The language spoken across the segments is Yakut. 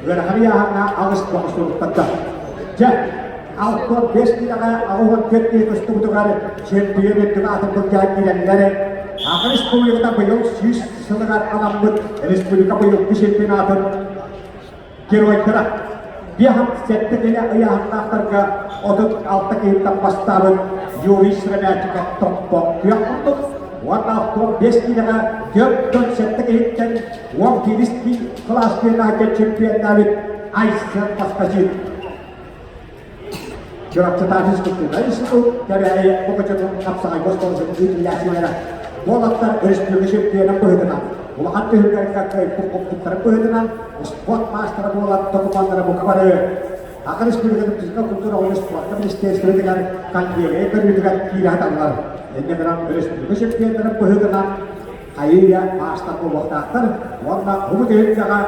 Ыарахан ыйааһыҥҥа аҕыс бөҕө суруттарда. Дьэ, 65 киилэҕэ 84 киһи тустубутугар чемпион үрдүк аатын былдьаан киирэллэр. Саха Республиката быйыл 100 сылыгар анаммыт республика быйылгы чемпионатын геройдара. 57 киилэ ыйааһыннаахтарга 36 киһиттэн бастаабыт Юрий Сыромятников Томпо күөх курдук уонна 65 киилэҕэ 47 киһиттэн 11 кылаас чемпионатыгар чемпионнаабыт Айсен Паспасин. Чурапчытааҕы физкультурнай институт Кэбээйи Бокочотун хапсаҕайга оскуолатын иитиллээччилэрэ уолаттар өрөспүүбүлүкэ чемпионун быһыытынан улахан түһүлгэлэргэ кыайбыт хоппуттарын быһыытынан спорт маастара буолан докумуоннара бука бары Саха Республикатын физика-культура уонна спорка министерствотыгар коллегия көрүүтүгэр киирэ саталлар. Инньэ гынан өрөспүүбүлүкэ чемпионнарын быһыытынан хайыы-үйэ маастар буолуохтаахтар уонна бу түһүлгэҕэ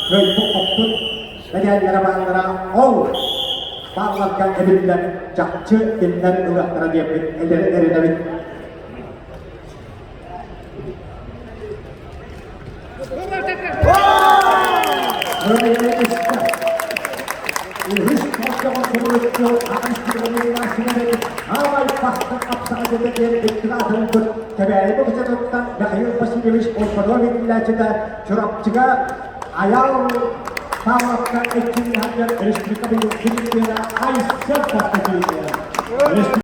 кыайбыт-хоппут мэтээллэрэ бааллара ол баалларга эбиллэн чахчы кинилэр ылыахтара диэммит эрэнэбит. Үһүс болдьоҕун субуруччу аҕыс Аамай бастыҥ хапсаҕайдьыта диэн иккилаатырбыт Кэбээйи Бокучатыттан Михаил Васильевич Ольфанов иитиллээччитэ Чурапчыга Айаал Павловка эрчиллиһэргэр республика быйыл чемпиона Айсен Пастакиев.